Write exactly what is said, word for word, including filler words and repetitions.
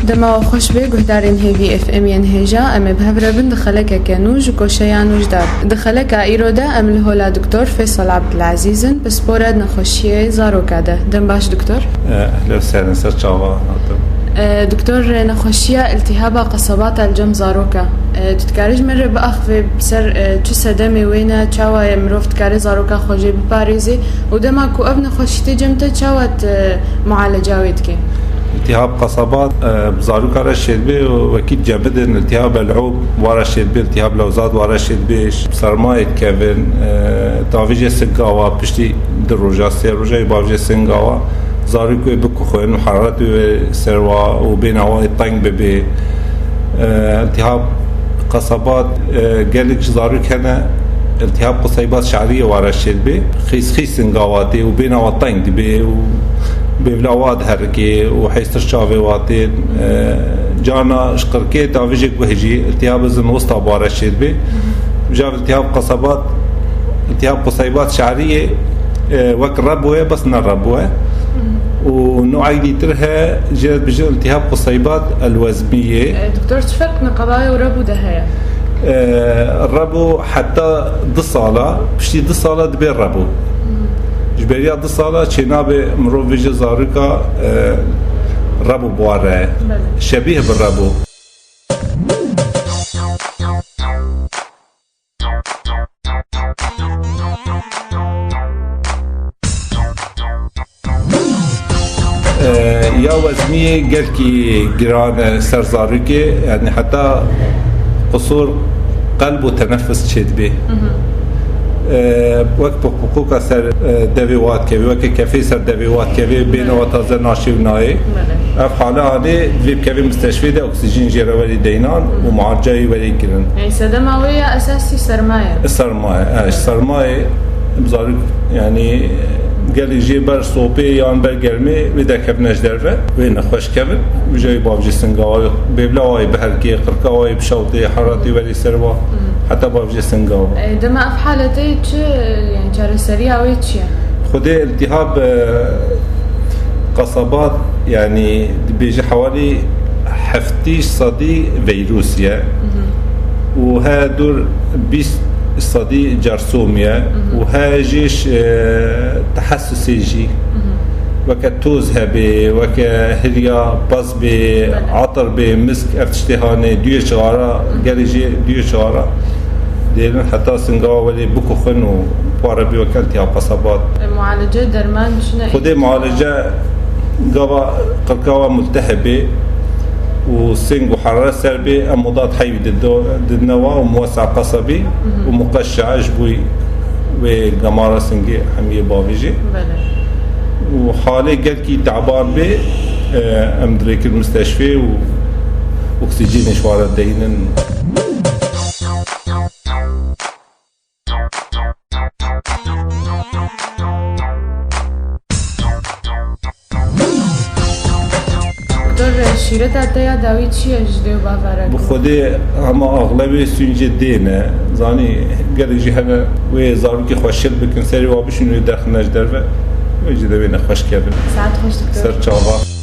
Dema we xweş be, guhdarên hêvî F M yên hêja, em ê bi hev re bin di xelekeke nû ji koşeya nûjdar. Di xeleka îro de em li hola Doktor Feysel Abdulazîz in, pispore di nexweşiyê zaroka de. Dem baş Doktor. Ehlen, ser çava hatim. Doktor, nexweşiya îltihaba qesabata li cem zaroka. Tu dikarî ji min re biaxivî ser çi sedemê wê ne, çawa ye mirov dikare zaroka xwe jê biparêzê û dema ku ev nexweşî tê cem te, çawa tu mualeca wê dikî? Îltihab qesabat, e, bi zaroka re şêdibê û wekî cemidin, îltihab el'ûb wara şêdibê, îltihab lewzat wara şêdibê, sermayê dikevin, e, tavîjê singawa piştî du roja, sê roja yê bavîjê singawa, zarok wê bikuxwin û heraretê wê serwa û bêhna wê teng bibê. E, îltihab qesabat, e, gelek ji zarok hene, îltihab quseybat şe'riyê wara şêdibê. Xîs xîs singawa tê û bêhna wa teng dibê û bêvla wa diherikê û hêstir çavê wa tên. E, carna ji qirkê tavîjê guh jî îltihab zim wista wara şêdibê. Jav îltihab qesabat, îltihab quseybat şe'riyê, e, wek rebû ye, bes ne rebû ye. Û nû'ek dîtir heye, jê re dibêjin îltihab quseybat elwezmiyê. E, doktor, çi ferq neqebaya û rebû de heye? E, rebû heta du sala, piştî du sala dibê rebû. Ji beriya du sala çênabe mirov bêje zaroka, e, rebû bi wa re ye. Belê. Şebîh bi rebû. E, ya wezmiyê gelkî giran e ser zarokê, yani heta qusûr qelb û tenefus çêdibê. E, wek piqpiqoka ser, e, devê wa dikevê, weke kefê ser devê wa dikevê, bêhna wa taze naşê û nayê. Belê. Ev hale anê divê bikevê misteşfê de oksîjîn jê re werî deynan û mualece wî werî kirin. Yani sedema wê ya esasî sermaye. Sermaye, e, sermaye zarok, yani gelek jê ber sopê yan ber germê wê derkevine ji derve, wê nexweş kevin. Wî jayî bavcê singa wayê, bêvla wayê biherkê, qirka wayê bişewtê, heraretê werî ser wa, heta bavcê singa wa. E, dema ev haletê çi, yani çareseriya wê çi ye? Xwedê îltihab, e, qesabat, yani dibêje hewalî heftî sedî veyrûs ye. Û he dûr bîst sedî cersom ye. Û he jî, e, tehessusê jî. Weke toz hebê, weke hiriya pez bê, atir bê, misk, ev tiştê hanê, duyê çixara, gelê jê duyê çixara. Dêrin heta singawa welê bikuxin û pare bê weke îltihab qesabat. E, mualece, derman çi ne? Xwedê mualece gava qirka wa multehibê û sing û heraret ser bê, em mudat heyvî didine wa û muwesa qesabî û muqeşşe ji bo wê gemara singê hemiyê bavêjê. Belê. Û halê gelkî teban bê, e, em dirêkin misteşfê û oksîjînê ji wa re deynin. Doktor, şîreta te ya dawî çi ye ji dê û bava re? Bi Xwedê hema axlebê sûncê dê ne. Zanî gelek jî hene wê zarokê xwe şil bikin, serê wa bişînin wê derxine ji derve. Wê jî de wê nexweş kevin. Saet xweş, doktor. Ser çava.